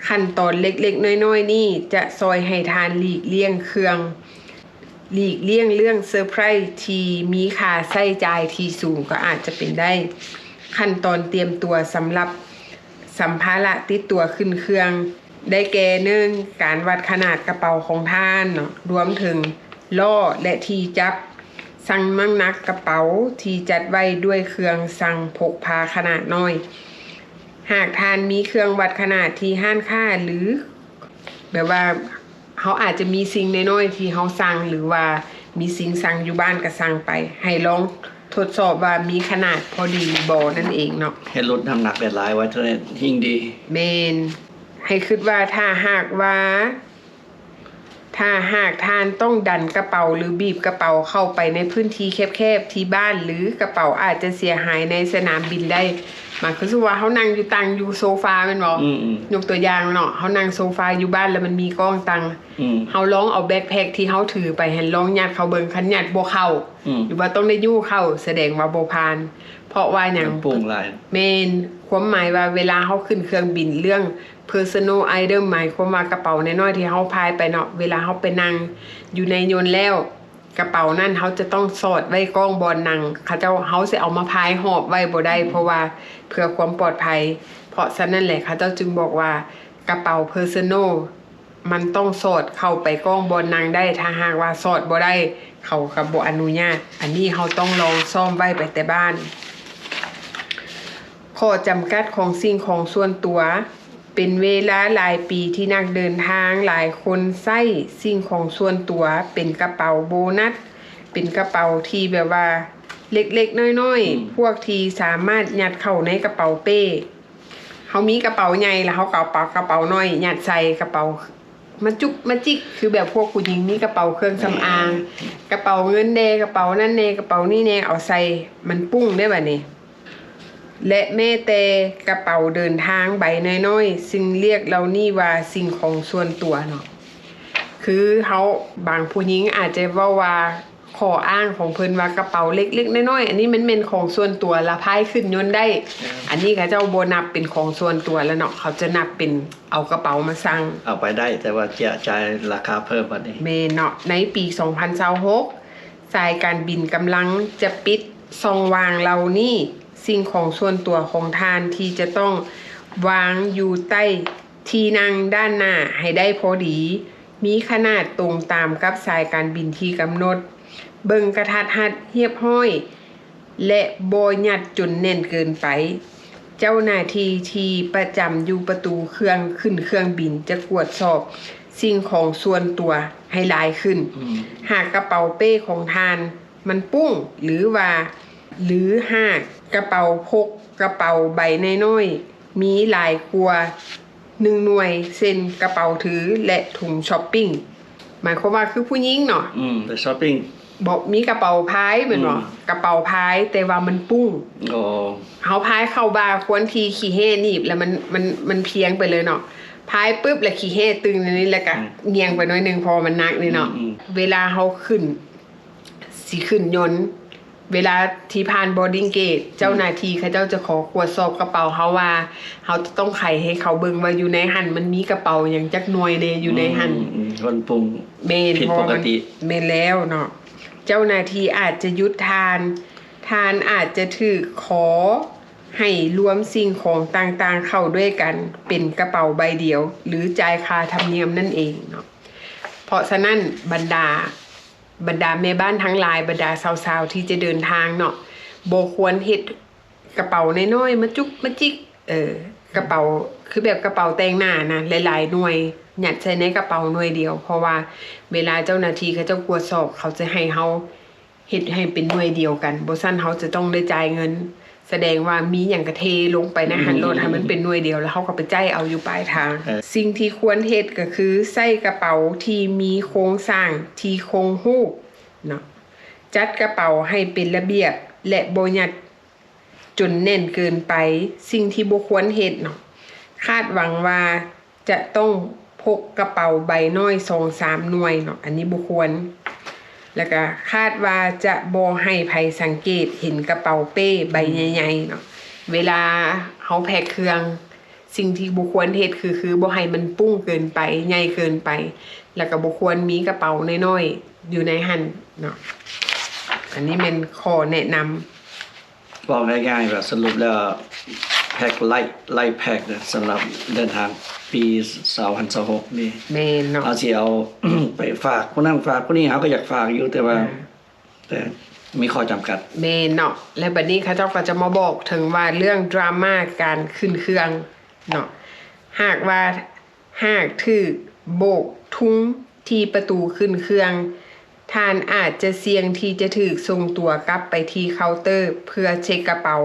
ຂັ້ນຕອນເລັກໆນ້ອຍໆນີ້ຈະຊ່ອຍໃຫ້ທ່ານຫຼີກລ່ຽງເຄື່ອງ ຫຼີກລ່ຽງເລື່ອງເຊີໄພຣທີ່ມີຄ່າໃຊ້ຈ່າຍທີ່ສູງກໍອາດຈະເປັນໄດ້. ຂັ້ນຕອນຕຽມຕົວສຳລັບສຳພາລະຕິດຕົວຂຶ້ນເຄື່ອງ ໄດ້ແກ່ ໜຶ່ງ ການວັດຂະໜາດກະເປົາຂອງທ່ານເນາະ, ລວມເຖິງລໍ້ ແລະ ທີ່ຈັບ, ຊັ່ງນ້ຳໜັກກະເປົາທີ່ຈັດໄວ້ດ້ວຍເຄື່ອງຊັ່ງພົກພາຂະໜາດນ້ອຍ. ຫາກທ່ານມີເຄື່ອງວັດຂະໜາດທີ່ຮ້ານຄ້າ ຫຼື ແບບວ່າ ເຮົາອາດຈະມີສິ່ງນ້ອຍໆທີ່ເຮົາສັ່ງ ຫຼືວ່າມີສິ່ງສັ່ງຢູ່ບ້ານກໍສັ່ງໄປ, ໃຫ້ລອງທົດສອບວ່າມີຂະໜາດພໍດີບໍ່ນັ້ນເອງເນາະ. ໃຫ້ຫຼຸດນ້ຳໜັກໄດ້ຫຼາຍ ວ່າເທົ່ານັ້ນຍິ່ງດີ. ແມ່ນ. ໃຫ້ຄິດວ່າຖ້າຫາກວ່າ ຖ້າຫາກທ່ານຕ້ອງດັນກະເປົາ ຫຼື ບີບກະເປົາເຂົ້າໄປໃນພື້ນທີ່ແຄບໆທີ່ບ້ານ ຫຼື ກະເປົາອາດຈະເສຍຫາຍໃນສະໜາມບິນໄດ້. ໝາຍຄວາມວ່າເຮົານັ່ງຢູ່ ຕັ່ງຢູ່ໂຊຟາແມ່ນບໍ່? ອືມໆ ຍົກຕົວຢ່າງເນາະ, ເຮົານັ່ງໂຊຟາຢູ່ບ້ານ ແລ້ວມັນມີກ້ອງຕັ້ງ, ອືມ ເຮົາລອງເອົາແບັກແພັກທີ່ເຮົາຖືໄປຫັ້ນ ລອງຍັດເຂົ້າເບິ່ງ, ຄັນຍັດບໍ່ເຂົ້າ ອືມ ຫຼືວ່າຕ້ອງໄດ້ຍູ້ເຂົ້າ ສະແດງວ່າບໍ່ຜ່ານ. ເພາະວ່າຫຍັງ? ມັນປຸ້ງຫຼາຍ. ແມ່ນ. ຄວາມໝາຍວ່າເວລາເຮົາຂຶ້ນເຄື່ອງບິນ ເລື່ອງ personal item ໝາຍຄວາມວ່າກະເປົານ້ອຍໆທີ່ເຮົາພາຍໄປເນາະ, ເວລາເຮົາໄປນັ່ງຢູ່ໃນຍົນແລ້ວ ກະເປົານັ້ນເຮົາຈະຕ້ອງສອດໄວ້ກ້ອງບ່ອນນັ່ງ ເຂົາເຈົ້າ, ເຮົາຊິເອົາມາພາຍຫອບໄວ້ບໍ່ໄດ້ ອືມ ເພາະວ່າເພື່ອຄວາມປອດໄພ. ເພາະສະນັ້ນແຫຼະ ເຂົາເຈົ້າຈຶ່ງບອກວ່າກະເປົາ personal ມັນຕ້ອງສອດເຂົ້າໄປກ້ອງບ່ອນນັ່ງໄດ້, ຖ້າຫາກວ່າສອດບໍ່ໄດ້ ເຂົາກໍບໍ່ອະນຸຍາດ. ອັນນີ້ເຮົາຕ້ອງລອງຊ້ອມໄວ້ໄປແຕ່ບ້ານ. ຂໍ້ຈຳກັດຂອງສິ່ງຂອງສ່ວນຕົວ. ເປັນເວລາຫຼາຍປີທີ່ນັກເດີນທາງຫຼາຍຄົນໃຊ້ສິ່ງຂອງສ່ວນຕົວ ເປັນກະເປົາໂບນັດ, ເປັນກະເປົາທີ່ແບບວ່າເລັກໆນ້ອຍໆ ອືມ ພວກທີ່ສາມາດຍັດເຂົ້າໃນກະເປົາເປ້. ເຮົາມີກະເປົາໃຫຍ່ ແລ້ວເຮົາກໍເອົາກະເປົານ້ອຍຍັດໃສ່ກະເປົາ ມາຈຸກມາຈິກ ຄືແບບພວກຜູ້ຍິງມີກະເປົາເຄື່ອງສຳອາງ ແມ່ນ ກະເປົາເງິນແດ່ ກະເປົານັ້ນແດ່ ກະເປົານີ້ແດ່ ເອົາໃສ່ ມັນປຸ້ງເດ້ບາດນີ້. ແລະ ແມ້ແຕ່ກະເປົາເດີນທາງໃບນ້ອຍໆ ຊຶ່ງລຽກເຫຼົ່ານີ້ວ່າສິ່ງຂອງສ່ວນຕົວເນາະ. ຄືເຮົາ ບາງຜູ້ຍິງອາດຈະເວົ້າວ່າ ຂໍ້ອ້າງຂອງເພິ່ນວ່າກະເປົາເລັກໆນ້ອຍໆ ອັນນີ້ມັນແມ່ນຂອງສ່ວນຕົວ ລະພາຍຂຶ້ນຍົນໄດ້. ແມ່ນ. ອັນນີ້ເຂົາເຈົ້າບໍ່ນັບເປັນຂອງສ່ວນຕົວແລ້ວເນາະ, ເຂົາຈະນັບເປັນເອົາກະເປົາມາສັ່ງ. ເອົາໄປໄດ້ ແຕ່ວ່າຈະຈ່າຍລາຄາເພີ່ມບັດນີ້. ແມ່ນເນາະ. ໃນປີສອງພັນຊາວຫົກ ສາຍການບິນກຳລັງຈະປິດຊ່ອງວ່າງເຫຼົ່ານີ້, ສິ່ງຂອງສ່ວນຕົວຂອງທ່ານທີ່ຈະຕ້ອງວາງຢູ່ໃຕ້ ທີ່ນັ່ງດ້ານໜ້າໃຫ້ໄດ້ພໍດີ, ມີຂະໜາດຕົງຕາມກັບສາຍການບິນທີ່ກຳນົດ, ເບິ່ງກະທັດຮັດຮຽບຮ້ອຍ ແລະ ບໍ່ຍັດຈົນແໜ້ນເກີນໄປ. ເຈົ້າໜ້າທີ່ທີ່ປະຈຳຢູ່ປະຕູເຄື່ອງຂຶ້ນເຄື່ອງບິນຈະກວດສອບສິ່ງຂອງສ່ວນຕົວໃຫ້ຫຼາຍຂຶ້ນ. ອືມ. ຫາກກະເປົາເປ້ຂອງທ່ານ ມັນປຸ້ງ ຫຼືວ່າ ຫຼືຫາກກະເປົາພົກ ກະເປົາໃບນ້ອຍໆ ມີຫຼາຍກວ່າໜຶ່ງໜ່ວຍ ເຊັ່ນ ກະເປົາຖື ແລະ ຖົງຊັອບປິງ. ໝາຍຄວາມວ່າຄືຜູ້ຍິງເນາະ ອືມ ໄປຊັອບປິງ ບໍ່ມີກະເປົາພາຍແມ່ນບໍ່? ອືມ ກະເປົາພາຍ ແຕ່ວ່າມັນປຸ້ງ. ອໍ ເຮົາພາຍເຂົ້າບ່າຄວນທີ່ຂີ້ແຮ່ໜີບ ແລ້ວມັນ ມັນ ມັນພຽງໄປເລີຍເນາະ. ພາຍປຶບ ແລ້ວຂີ້ແຮ່ຕຶງນີ້ ແລ້ວກະ ອືມ ງຽງໄປໜ້ອຍໜຶ່ງ ເພາະວ່າມັນໜັກນີ້ເນາະ. ອືມໆ ເວລາເຮົາຂຶ້ນ ຊິຂຶ້ນຍົນ ເວລາທີ່ຜ່ານ boarding gate ອືມ ເຈົ້າໜ້າທີ່ເຂົາເຈົ້າຈະຂໍກວດສອບກະເປົາເຮົາວ່າ ເຮົາຈະຕ້ອງໄຂໃຫ້ເຂົາເບິ່ງວ່າຢູ່ໃນຫັ້ນມັນມີກະເປົາຫຍັງຈັກໜ່ວຍແດ່ຢູ່ໃນຫັ້ນ. ອືມ ອືມ ມັນປຸ້ງ ແມ່ນ ຜິດປົກກະຕິ. ເພາະວ່າມັນ ແມ່ນແລ້ວເນາະ. ເຈົ້າໜ້າທີ່ອາດຈະຢຸດທ່ານ, ທ່ານອາດຈະຖືກຂໍໃຫ້ລວມສິ່ງຂອງຕ່າງໆເຂົ້າດ້ວຍກັນເປັນກະເປົາໃບດຽວ ຫຼື ຈ່າຍຄ່າທຳນຽມນັ້ນເອງເນາະ. ເພາະສະນັ້ນ ບັນດາ ບັນດາແມ່ບ້ານທັງຫຼາຍ, ບັນດາສາວໆທີ່ຈະເດີນທາງເນາະ, ບໍ່ຄວນເຮັດກະເປົານ້ອຍໆມາຈຸກມາຈິກ, ເອີ ກະເປົາ ຄືແບບກະເປົາແຕ່ງໜ້ານະ ຫຼາຍໆໜ່ວຍ ຍັດໃສ່ໃນກະເປົາໜ່ວຍດຽວ, ເພາະວ່າເວລາເຈົ້າໜ້າທີ່ເຂົາເຈົ້າກວດສອບ ເຂົາຈະໃຫ້ເຮົາ ເຮັດໃຫ້ເປັນໜ່ວຍດຽວກັນ, ບໍ່ຊັ້ນເຮົາຈະຕ້ອງໄດ້ຈ່າຍເງິນ, ສະແດງວ່າມີຫຍັງກະເທລົງໄປໃນຫັ້ນໂລດ, ໃຫ້ມັນເປັນໜ່ວຍດຽວ ແລ້ວເຮົາກະໄປຈ່າຍເອົາຢູ່ປາຍທາງ. ເອີ ສິ່ງທີ່ຄວນເຮັດກະຄືໃຊ້ກະເປົາທີ່ມີໂຄງສ້າງທີ່ຄົງຮູບເນາະ, ຈັດກະເປົາໃຫ້ເປັນລະບຽບ ແລະ ບໍ່ຍັດ ຈົນແໜ້ນເກີນໄປ. ສິ່ງທີ່ບໍ່ຄວນເຮັດເນາະ, ຄາດຫວັງວ່າຈະຕ້ອງພົກກະເປົາໃບນ້ອຍສອງສາມໜ່ວຍເນາະ, ອັນນີ້ບໍ່ຄວນ. ແລ້ວກະຄາດວ່າຈະບໍ່ໃຫ້ໃຜສັງເກດເຫັນກະເປົາເປ້ໃບໃຫຍ່ໆເນາະ ເວລາເຮົາແພັກເຄື່ອງ. ສິ່ງທີ່ບໍ່ຄວນເຮັດຄື ຄືບໍ່ໃຫ້ມັນປຸ້ງເກີນໄປ, ໃຫຍ່ເກີນໄປ, ແລ້ວກະບໍ່ຄວນມີກະເປົານ້ອຍໆຢູ່ໃນຫັ້ນເນາະ. ອັນນີ້ແມ່ນຂໍ້ແນະນຳ. ເວົ້າງ່າຍໆ ແບບສະຫຼຸບແລ້ວ ແພັກໄລ ໄລແພັກນະ ສຳລັບເດີນທາງປີສອງພັນຊາວຫົກນີ້. ແມ່ນເນາະ. ເຮົາຊິເອົາໄປຝາກຜູ້ນັ້ນຝາກຜູ້ນີ້ ເຮົາກະຢາກຝາກຢູ່ ແຕ່ວ່າ ອ່າ ແຕ່ມີຂໍ້ຈຳກັດ. ແມ່ນເນາະ. ແລະ ບາດນີ້ເຂົາເຈົ້າກະຈະມາບອກເຖິງວ່າເລື່ອງດຣາມາການຂຶ້ນເຄື່ອງເນາະ. ຫາກວ່າ ຫາກຖືກໂບກທຸງທີ່ປະຕູຂຶ້ນເຄື່ອງ, ທ່ານອາດຈະສ່ຽງທີ່ຈະຖືກສົ່ງຕົວກັບໄປທີ່ເຄົາເຕີເພື່ອເຊັກກະເປົາ,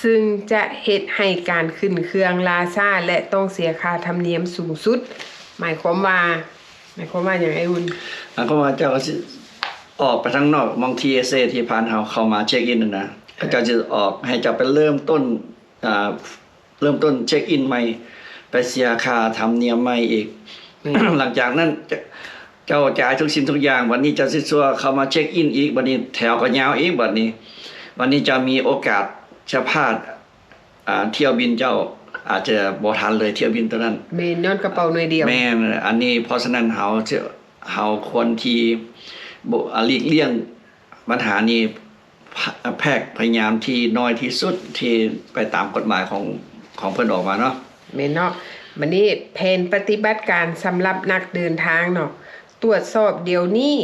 ຊຶ່ງຈະເຮັດໃຫ້ການຂຶ້ນເຄື່ອງລ່າຊ້າ ແລະ ຕ້ອງເສຍຄ່າທຳນຽມສູງສຸດ. ໝາຍຄວາມວ່າ ໝາຍຄວາມວ່າຫຍັງອ້າຍອຸ່ນ? ໝາຍຄວາມວ່າເຈົ້າກະຊິອອກໄປທາງນອກ ໝ່ອງ ທີເອສເອ ທີ່ຜ່ານເຮົາເຂົ້າມາເຊັກອິນຫັ້ນນະ, ເຂົາເຈົ້າຈະອອກໃຫ້ເຈົ້າໄປເລີ່ມຕົ້ນ ອ່າ ເລີ່ມຕົ້ນເຊັກອິນໃໝ່ ໄປເສຍຄ່າທຳນຽມໃໝ່ອີກ. ແມ່ນ. ຫຼັງຈາກນັ້ນ ເຈົ້າ ເຈົ້າຈ່າຍທຸກສິ່ງທຸກຢ່າງ, ບັດນີ້ເຈົ້າຊິຊົ່ວເຂົ້າມາເຊັກອິນອີກ, ບັດນີ້ແຖວກະຍາວອີກ, ບັດນີ້ ບັດນີ້ເຈົ້າມີໂອກາດຈະພາດ ອ່າ ຖ້ຽວບິນເຈົ້າອາດຈະບໍ່ທັນເລີຍ, ຖ້ຽວບິນໂຕນັ້ນ. ແມ່ນ, ຍ້ອນກະເປົາໜ່ວຍດຽວ. ແມ່ນ, ອັນນີ້ ເພາະສະນັ້ນເຮົາ ເຮົາຄວນທີ່ ບໍ່ ອາ ຫຼີກລ່ຽງບັນຫານີ້ ພະ ແພັກພະຍາຍາມທີ່ໜ້ອຍທີ່ສຸດທີ່ໄປຕາມກົດໝາຍຂອງ ຂອງເພິ່ນອອກມາເນາະ. ແມ່ນເນາະ. ບາດນີ້ແຜນປະຕິບັດການສຳລັບນັກເດີນທາງເນາະ, ຕວດສອບດຽວນີ້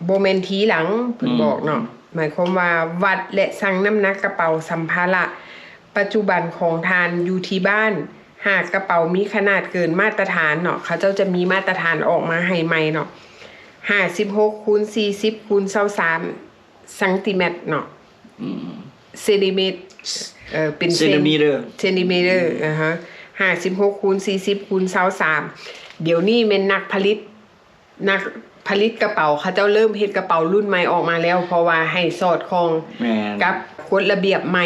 ບໍ່ແມ່ນທີຫຼັງ, ເພິ່ນ ອືມ ບອກເນາະ. ໝາຍຄວາມວ່າວັດ ແລະ ຊັ່ງນ້ຳໜັກກະເປົາສຳພາລະປັດຈຸບັນຂອງທ່ານຢູ່ທີ່ບ້ານ. ຫາກກະເປົາມີຂະໜາດເກີນມາດຕະຖານເນາະ, ເຂົາເຈົ້າຈະມີມາດຕະຖານອອກມາໃຫ້ໃໝ່ເນາະ, ຫ້າສິບຫົກຄູນສີ່ສິບຄູນຊາວສາມ ຊັງຕີແມັດເນາະ, ອືມ ເຊັນຕີແມັດ ເອີ ເປັນເຊັນ ເຊັນຕີແມັດ ອືມ ອາຮະ ຫ້າສິບຫົກຄູນສີ່ສິບຄູນຊາວສາມ. ດຽວນີ້ແມ່ນນັກຜະລິດ ນັກຜະລິດກະເປົາເຂົາເຈົ້າເລີ່ມເຮັດກະເປົາລຸ້ນໃໝ່ອອກມາແລ້ວ, ເພາະວ່າໃຫ້ສອດຄ່ອງ ແມ່ນ ກັບກົດລະບຽບໃໝ່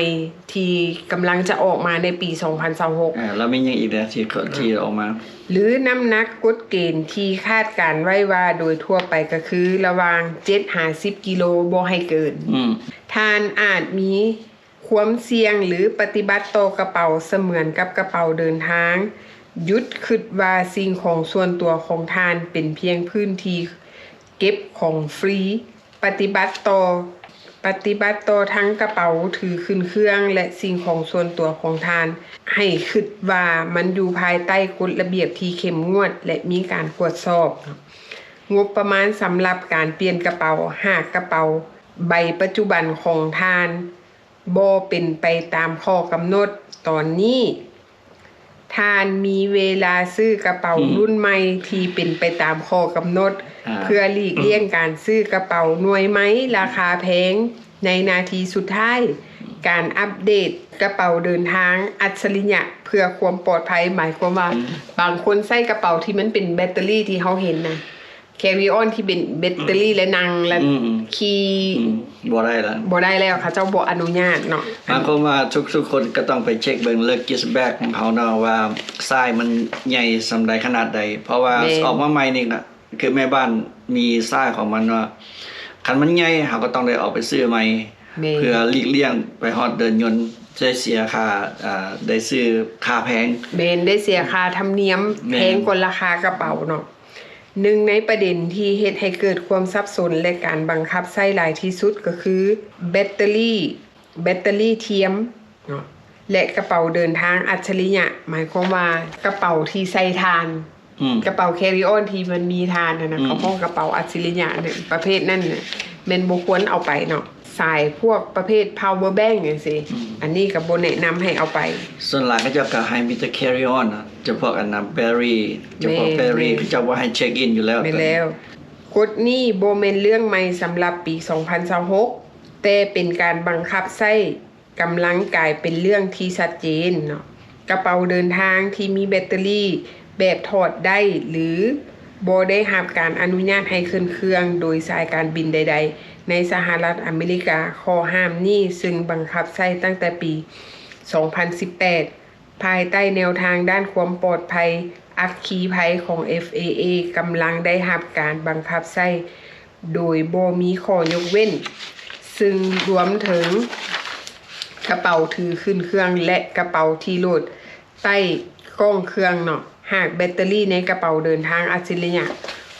ທີ່ກຳລັງຈະອອກມາໃນປີສອງພັນຊາວຫົກ. ເອີ ແລ້ວມີຫຍັງອີກແດ່ທີ່ ທີ່ອອກມາ? ຫຼືນ້ຳໜັກກົດເກນທີ່ຄາດການໄວ້ວ່າໂດຍທົ່ວໄປກະຄືລະຫວ່າງເຈັດຫາສິບກິໂລ ບໍ່ໃຫ້ເກີນ. ອືມ ທ່ານອາດມີຄວາມສ່ຽງ ຫຼື ປະຕິບັດຕໍ່ກະເປົາສະເໝືອນກັບກະເປົາເດີນທາງ, ຢຸດຄິດວ່າສິ່ງຂອງສ່ວນຕົວຂອງທ່ານເປັນພຽງພື້ນທີ່ເກັບຂອງຟຣີ, ປະຕິບັດຕໍ່ ປະຕິບັດຕໍ່ທັງກະເປົາຖືຂຶ້ນເຄື່ອງ ແລະ ສິ່ງຂອງສ່ວນຕົວຂອງທ່ານ ໃຫ້ຄິດວ່າມັນຢູ່ພາຍໃຕ້ກົດລະບຽບທີ່ເຂັ້ມງວດ ແລະ ມີການກວດສອບ. ງົບປະມານສຳລັບການປ່ຽນກະເປົາ, ຫາກກະເປົາໃບປັດຈຸບັນຂອງທ່ານບໍ່ເປັນໄປຕາມຂໍ້ກຳນົດຕອນນີ້, ທ່ານມີເວລາຊື້ກະເປົາ ອືມ ລຸ້ນໃໝ່ທີ່ເປັນໄປຕາມຂໍ້ກຳນົດ ອ່າ ເພື່ອຫຼີກລ່ຽງ ອືມ ການຊື້ກະເປົາໜ່ວຍໃໝ່ລາຄາແພງໃນນາທີສຸດທ້າຍ. ການອັບເດດກະເປົາເດີນທາງອັດສະລິຍະເພື່ອຄວາມປອດໄພ, ໝາຍຄວາມວ່າ ອືມ ບາງຄົນໃຊ້ກະເປົາທີ່ມັນເປັນແບັດເຕີຣີທີ່ເຮົາເຫັນນະ, carry on ທີ່ເປັນແບັດເຕີຣີ ອືມ ແລະ ນັ່ງ ແລະ ອືມ ຂີ່ ອືມ ບໍ່ໄດ້ລະ ບໍ່ໄດ້ແລ້ວ, ເຂົາເຈົ້າບໍ່ອະນຸຍາດເນາະ. ໝາຍຄວາມວ່າທຸກໆຄົນກະຕ້ອງໄປເຊັກເບິ່ງ luggage bag ຂອງເຮົາເນາະ ວ່າຊາຍມັນໃຫຍ່ສ່ຳໃດຂະໜາດໃດ, ເພາະວ່າ ແມ່ນ ອອກມາໃໝ່ນີ້ນະ ຄືແມ່ບ້ານມີຊາຍຂອງມັນວ່າ ຄັນມັນໃຫຍ່ເຮົາກະຕ້ອງໄດ້ອອກໄປຊື້ໃໝ່. ແມ່ນ ເພື່ອຫຼີກລ່ຽງໄປຮອດເດີ່ນຍົນ ໄດ້ເສຍຄ່າ ເອີ ໄດ້ຊື້ຄ່າແພງ. ແມ່ນ ໄດ້ເສຍຄ່າທຳນຽມ ແມ່ນ ແພງກວ່າລາຄາກະເປົາເນາະ. ໜຶ່ງໃນປະເດັນທີ່ເຮັດໃຫ້ເກີດຄວາມສັບສົນ ແລະ ການບັງຄັບໃຊ້ຫຼາຍທີ່ສຸດກະຄືແບັດເຕີຣີ ແບັດເຕີຣີທຽມເນາະ ແລະ ກະເປົາເດີນທາງອັດສະລິຍະ, ໝາຍຄວາມວ່າກະເປົາທີ່ໃສ່ຖ່ານ ອືມ ກະເປົາ carry on ທີ່ມັນມີຖ່ານຫັ້ນນະ ອືມ ເຂົາຮ້ອງກະເປົາອັດສະລິຍະນັ້ນ ປະເພດນັ້ນນະ ແມ່ນບໍ່ຄວນເອົາໄປເນາະ. ສາຍພວກປະເພດ power bank ຈັ່ງຊີ້ ອືມ ອັນນີ້ກໍບໍ່ແນະນຳໃຫ້ເອົາໄປ. ສ່ວນຫຼາຍເຂົາເຈົ້າກໍໃຫ້ມີແຕ່ carry on ນະ ຈຳພວກອັນນະ battery ຈຳພວກ ແມ່ນ battery ແມ່ນ ເຂົາເຈົ້າບໍ່ໃຫ້ check in ຢູ່ແລ້ວ. ແມ່ນແລ້ວ ກົດນີ້ບໍ່ແມ່ນເລື່ອງໃໝ່ສຳລັບປີສອງພັນຊາວຫົກ ແຕ່ເປັນການບັງຄັບໃຊ້ ກຳລັງກາຍເປັນເລື່ອງທີ່ຊັດເຈນເນາະ. ກະເປົາເດີນທາງທີ່ມີແບັດເຕີຣີແບບຖອດໄດ້ ຫຼື ບໍ່ໄດ້ຮັບການອະນຸຍາດໃຫ້ຂຶ້ນເຄື່ອງໂດຍສາຍການບິນໃດໆ ໃນສະຫະລັດອາເມລິກາ. ຂໍ້ຫ້າມນີ້ເຊິ່ງບັງຄັບໃຊ້ຕັ້ງແຕ່ປີສອງພັນສິບແປດ ພາຍໃຕ້ແນວທາງດ້ານຄວາມປອດໄພອັກຄີໄພຂອງ FAA ກຳລັງໄດ້ຮັບການບັງຄັບໃຊ້ໂດຍບໍ່ມີຂໍ້ຍົກເວັ້ນ, ເຊິ່ງລວມເຖິງກະເປົາຖືຂຶ້ນເຄື່ອງ ແລະ ກະເປົາທີ່ໂຫຼດໃຕ້ກ້ອງເຄື່ອງເນາະ. ຫາກແບັດເຕີຣີໃນກະເປົາເດີນທາງອັດສະລິຍະ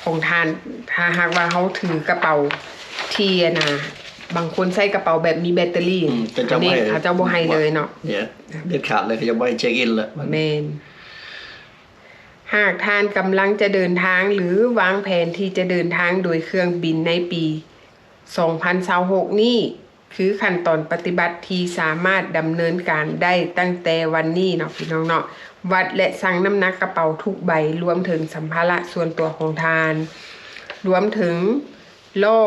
ຂອງທ່ານ, ຖ້າຫາກວ່າເຮົາຖືກະເປົາທີ່ ອັນນາ ບາງຄົນໃຊ້ກະເປົາແບບມີແບັດເຕີຣີ ອືມ ເຂົາເຈົ້າບໍ່ໃຫ້ ອັນນີ້ເຂົາເຈົ້າບໍ່ໃຫ້ເລີຍເນາະ ເດັດຂາດເລີຍ ເຂົາເຈົ້າບໍ່ໃຫ້ check in ເລີຍ. ແມ່ນ. ຫາກທ່ານກຳລັງຈະເດີນທາງ ຫຼື ວາງແຜນທີ່ຈະເດີນທາງໂດຍເຄື່ອງບິນໃນປີສອງພັນຊາວຫົກນີ້ ຄືຂັ້ນຕອນປະຕິບັດທີ່ສາມາດດຳເນີນການໄດ້ຕັ້ງແຕ່ວັນນີ້ເນາະ ພີ່ນ້ອງເນາະ. ວັດ ແລະ ຊັ່ງນ້ຳໜັກກະເປົາທຸກໃບ, ລວມເຖິງສຳພາລະສ່ວນຕົວຂອງທ່ານ, ລວມເຖິງລໍ້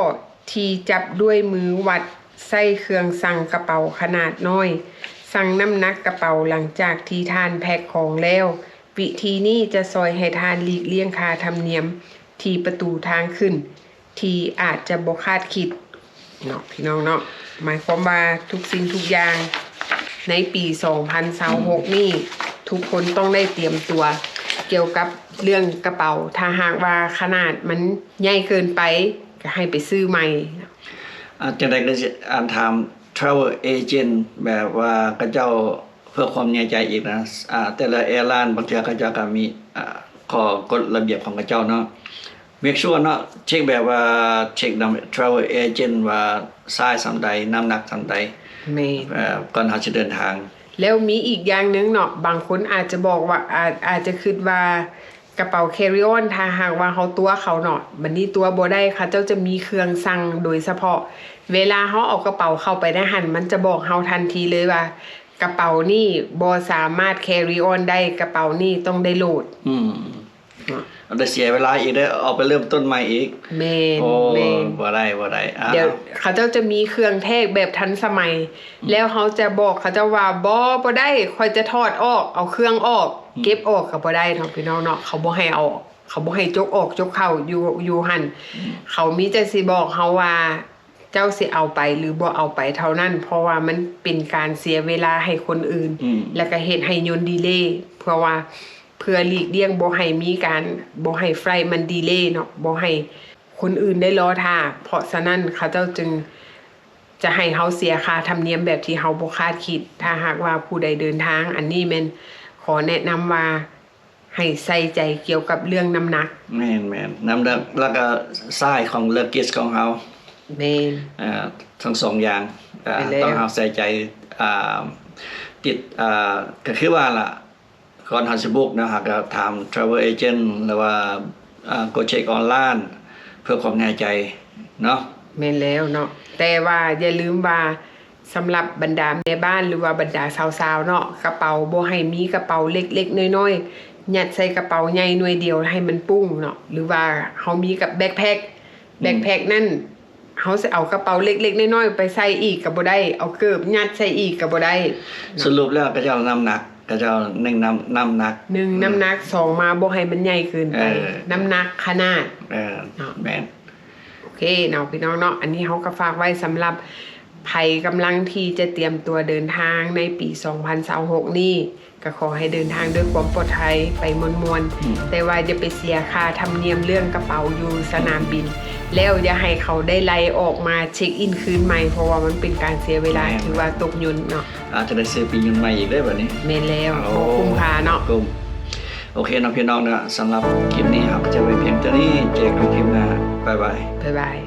ທີ່ຈັບດ້ວຍມືວັດ, ໃຊ້ເຄື່ອງຊັ່ງກະເປົາຂະໜາດນ້ອຍ, ຊັ່ງນ້ຳໜັກກະເປົາຫຼັງຈາກທີ່ທ່ານແພັກຂອງແລ້ວ. ວິທີນີ້ຈະຊ່ອຍໃຫ້ທ່ານຫຼີກລ່ຽງຄ່າທຳນຽມທີ່ປະຕູທາງຂຶ້ນ ທີ່ອາດຈະບໍ່ຄາດຄິດເນາະ ພີ່ນ້ອງເນາະ. ໝາຍຄວາມວ່າທຸກສິ່ງທຸກຢ່າງໃນປີສອງພັນຊາວຫົກນີ້ ອືມ ທຸກຄົນຕ້ອງໄດ້ຕຽມຕົວກ່ຽວກັບເລື່ອງກະເປົາ. ຖ້າຫາກວ່າຂະໜາດມັນໃຫຍ່ເກີນໄປ ກໍໃຫ້ໄປຊື້ໃໝ່. ອາ ຈັ່ງໃດກໍຊິ ອັນ ຖາມ travel agent ແບບວ່າເຂົາເຈົ້າ ເພື່ອຄວາມແນ່ໃຈອີກນະ ອາ ແຕ່ລະແອລາຍບາງເທື່ອເຂົາເຈົ້າກໍມີ ອາ ຂໍ້ກົດລະບຽບຂອງເຂົາເຈົ້າເນາະ. make sure ເນາະ ເຊັກແບບວ່າ ເຊັກນຳ travel agent ວ່າຊາຍສ່ຳໃດ ນ້ຳໜັກສ່ຳໃດ. ແມ່ນ. ເອີ ກ່ອນເຮົາຊິເດີນທາງ. ແລ້ວມີອີກຢ່າງໜຶ່ງເນາະ ບາງຄົນອາດຈະບອກວ່າ ອາດ ອາດຈະຄິດວ່າ ກະເປົາ carry on ຖ້າຫາກວ່າເຮົາຕົວະເຂົາເນາະ ບັດນີ້ຕົວະບໍ່ໄດ້ ເຂົາເຈົ້າຈະມີເຄື່ອງຊັ່ງໂດຍສະເພາະ. ເວລາເຮົາເອົາກະເປົາເຂົ້າໄປໃນຫັ້ນ ມັນຈະບອກເຮົາທັນທີເລີຍວ່າ ກະເປົານີ້ບໍ່ສາມາດ carry on ໄດ້ ກະເປົານີ້ຕ້ອງໄດ້ໂຫຼດ. ອືມ ເນາະ ໄດ້ເສຍເວລາອີກເດ້ ອອກໄປເລີ່ມຕົ້ນໃໝ່ອີກ. ແມ່ນ. ໂອ້ ແມ່ນ. ບໍ່ໄດ້ ບໍ່ໄດ້. ດຽວເຂົາເຈົ້າຈະມີເຄື່ອງແທກແບບທັນສະໄໝ ອືມ ແລ້ວເຮົາຈະບອກເຂົາເຈົ້າວ່າ ບໍ່ ບໍ່ໄດ້ ຂ້ອຍຈະຖອດອອກ ເອົາເຄື່ອງອອກ ອືມ ເກັບອອກກໍບໍ່ໄດ້ເນາະ ພີ່ນ້ອງເນາະ. ເຂົາບໍ່ໃຫ້ເອົາ ເຂົາບໍ່ໃຫ້ຈົກອອກຈົກເຂົ້າຢູ່ ຢູ່ຫັ້ນ. ອືມ ເຂົາມີແຕ່ຊິບອກເຮົາວ່າ ເຈົ້າຊິເອົາໄປ ຫຼື ບໍ່ເອົາໄປເທົ່ານັ້ນ ເພາະວ່າມັນເປັນການເສຍເວລາໃຫ້ຄົນອື່ນ ອືມ ແລ້ວກໍເຮັດໃຫ້ຍົນດີເລ ເພື່ອວ່າ ເພື່ອຫຼີກລ່ຽງບໍ່ໃຫ້ມີການ ບໍ່ໃຫ້ໄຟລ໌ມັນດີເລເນາະ ບໍ່ໃຫ້ຄົນອື່ນໄດ້ລໍຖ້າ. ເພາະສະນັ້ນ ເຂົາເຈົ້າຈຶ່ງຈະໃຫ້ເຮົາເສຍຄ່າທຳນຽມແບບທີ່ເຮົາບໍ່ຄາດຄິດ ຖ້າຫາກວ່າຜູ້ໃດເດີນທາງ. ອັນນີ້ແມ່ນຂໍແນະນຳວ່າ ໃຫ້ໃສ່ໃຈກ່ຽວກັບເລື່ອງນ້ຳໜັກ. ແມ່ນໆ ນ້ຳໜັກ ແລ້ວກໍຊາຍຂອງ luggage ຂອງເຮົາ. ແມ່ນ. ເອີ ທັງສອງຢ່າງ ເອີ ແມ່ນແລ້ວ ຕ້ອງເຮົາໃສ່ໃຈ ອ່າ ຕິດ ອ່າ ກໍຄືວ່າລະ ກ່ອນເຮົາຊິບຸກເນາະ ເຮົາກໍຖາມ travel agent ຫຼືວ່າ ອ່າ go check online ເພື່ອຄວາມແນ່ໃຈເນາະ. ແມ່ນແລ້ວເນາະ ແຕ່ວ່າຢ່າລືມວ່າ ສຳລັບບັນດາແມ່ບ້ານ ຫຼືວ່າບັນດາສາວໆເນາະ ກະເປົາບໍ່ໃຫ້ມີກະເປົາເລັກໆນ້ອຍໆ ຍັດໃສ່ກະເປົາໃຫຍ່ໜ່ວຍດຽວໃຫ້ມັນປຸ້ງເນາະ ຫຼືວ່າເຮົາມີກັບ backpack ອືມ backpack ນັ້ນ ເຮົາຊິເອົາກະເປົາເລັກໆນ້ອຍໆໄປໃສ່ອີກກໍບໍ່ໄດ້ ເອົາເກີບຍັດໃສ່ອີກກໍບໍ່ໄດ້. ສະຫຼຸບແລ້ວ ເຂົາເຈົ້ານ້ຳໜັກ ເຂົາເຈົ້າໜຶ່ງນ້ຳ ນ້ຳໜັກ ໜຶ່ງ ອືມ ນ້ຳໜັກ ສອງ ມາບໍ່ໃຫ້ມັນໃຫຍ່ເກີນໄປ ເອີ ນ້ຳໜັກຂະໜາດ ເອີ ເນາະ ແມ່ນ. ໂອເຄເນາະ ພີ່ນ້ອງເນາະ ອັນນີ້ເຮົາກໍຝາກໄວ້ສຳລັບໃຜກຳລັງທີ່ຈະຕຽມຕົວເດີນທາງໃນປີສອງພັນຊາວຫົກນີ້ ກໍຂໍໃຫ້ເດີນທາງດ້ວຍຄວາມປອດໄພ ໄປມ່ວນໆ ອືມ ແຕ່ວ່າຢ່າໄປເສຍຄ່າທຳນຽມເລື່ອງກະເປົາຢູ່ສະໜາມບິນ ແລ້ວຢ່າໃຫ້ເຂົາໄດ້ໄລ່ອອກມາເຊັກອິນຄືນໃໝ່ ເພາະວ່າມັນເປັນການເສຍເວລາ ແມ່ນ ຖືວ່າຕົກຍົນເນາະ. ອາດຈະໄດ້ຊື້ປີ້ຍົນໃໝ່ອີກເດ້ບັດນີ້. ແມ່ນແລ້ວ. ໂອ້ ບໍ່ຄຸ້ມຄ່າເນາະ. ບໍ່ຄຸ້ມ. ໂອເຄເນາະ ພີ່ນ້ອງເນາະ ສຳລັບຄລິບນີ້ເຮົາກໍຈະໄວ້ພຽງເທົ່ານີ້ ເຈີກັນຄລິບໜ້າ. ບາຍບາຍ. ບາຍບາຍ.